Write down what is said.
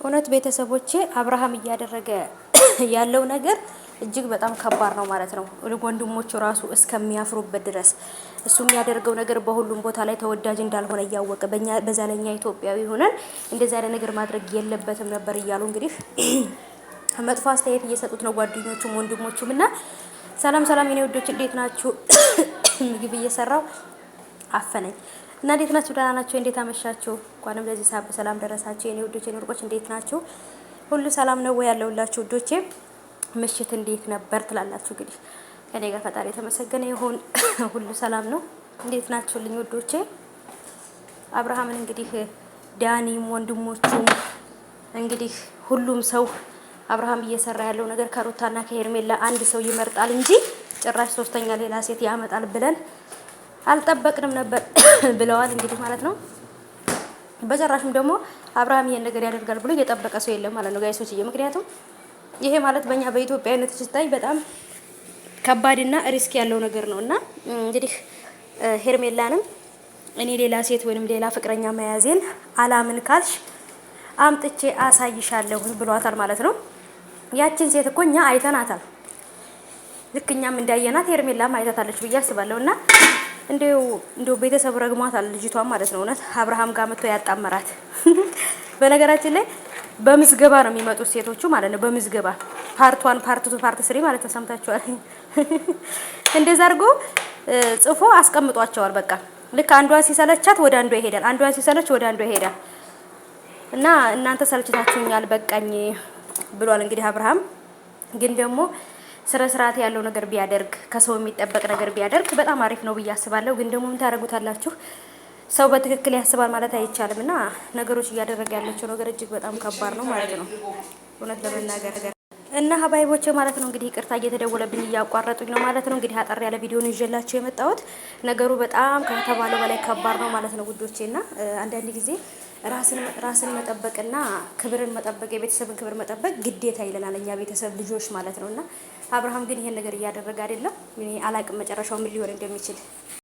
እውነት ቤተሰቦቼ አብርሃም እያደረገ ያለው ነገር እጅግ በጣም ከባድ ነው ማለት ነው። ወንድሞቹ ራሱ እስከሚያፍሩበት ድረስ እሱ የሚያደርገው ነገር በሁሉም ቦታ ላይ ተወዳጅ እንዳልሆነ እያወቀ በዛ ላይ እኛ ኢትዮጵያዊ ሆነን እንደዚህ አይነት ነገር ማድረግ የለበትም ነበር እያሉ እንግዲህ መጥፎ አስተያየት እየሰጡት ነው ጓደኞቹም ወንድሞቹም። እና ሰላም ሰላም የኔ ውዶች እንዴት ናችሁ? ምግብ እየሰራው አፈነኝ። እና እንዴት ናችሁ? ደህና ናችሁ? እንዴት አመሻችሁ? እንኳንም ለዚህ ሰዓት በሰላም ደረሳችሁ። የኔ ውዶች፣ የኔ ወርቆች እንዴት ናችሁ? ሁሉ ሰላም ነው ወይ? ያለውላችሁ ውዶቼ፣ ምሽት እንዴት ነበር ትላላችሁ? እንግዲህ ከኔ ጋር ፈጣሪ የተመሰገነ ይሁን፣ ሁሉ ሰላም ነው። እንዴት ናችሁልኝ ውዶቼ? አብርሃምን እንግዲህ ዳኒም ወንድሞቹም እንግዲህ ሁሉም ሰው አብርሃም እየሰራ ያለው ነገር ከሩታና ከሄርሜላ አንድ ሰው ይመርጣል እንጂ ጭራሽ ሶስተኛ ሌላ ሴት ያመጣል ብለን አልጠበቅንም ነበር ብለዋል። እንግዲህ ማለት ነው። በጭራሽም ደግሞ አብርሃም ይሄን ነገር ያደርጋል ብሎ እየጠበቀ ሰው የለም ማለት ነው guys ኦችዬ። ምክንያቱም ይሄ ማለት በእኛ በኢትዮጵያዊነት ሲታይ በጣም ከባድና risk ያለው ነገር ነው እና እንግዲህ ሄርሜላንም እኔ ሌላ ሴት ወይንም ሌላ ፍቅረኛ መያዜን አላምን ካልሽ አምጥቼ አሳይሻለሁ ብሏታል ማለት ነው። ያችን ሴት እኮ እኛ አይተናታል። ልክ እኛም እንዳየናት ሄርሜላም አይታታለች ብዬ አስባለሁ እና እንደው እንደው ቤተሰብ ረግሟታል ልጅቷን ማለት ነው። እውነት አብርሃም ጋር መጥቶ ያጣመራት። በነገራችን ላይ በምዝገባ ነው የሚመጡት ሴቶቹ ማለት ነው። በምዝገባ part 1፣ part 2፣ part 3 ማለት ነው። ሰምታችኋል። እንደዛ አድርጎ ጽፎ አስቀምጧቸዋል። በቃ ልክ አንዷን ሲሰለቻት ወደ አንዷ ይሄዳል። አንዷን ሲሰለች ወደ አንዷ ይሄዳል። እና እናንተ ሰልችታችሁኛል በቃኝ ብሏል እንግዲህ አብርሃም ግን ደግሞ ስነ ስርዓት ያለው ነገር ቢያደርግ ከሰው የሚጠበቅ ነገር ቢያደርግ በጣም አሪፍ ነው ብዬ አስባለሁ። ግን ደግሞ ምን ታደርጉታላችሁ? ሰው በትክክል ያስባል ማለት አይቻልም እና ነገሮች እያደረገ ያለችው ነገር እጅግ በጣም ከባድ ነው ማለት ነው እውነት ለመናገር እና ሀባይቦቼ ማለት ነው። እንግዲህ ይቅርታ እየተደወለብኝ እያቋረጡኝ ነው ማለት ነው። እንግዲህ አጠር ያለ ቪዲዮ ነው ይዤላችሁ የመጣሁት። ነገሩ በጣም ከተባለው በላይ ከባድ ነው ማለት ነው ውዶቼ። እና አንዳንድ ጊዜ ራስን መጠበቅና ክብርን መጠበቅ የቤተሰብን ክብር መጠበቅ ግዴታ ይለናል እኛ ቤተሰብ ልጆች ማለት ነው። እና አብርሃም ግን ይሄን ነገር እያደረገ አይደለም። እኔ አላቅም መጨረሻው ምን ሊሆን እንደሚችል።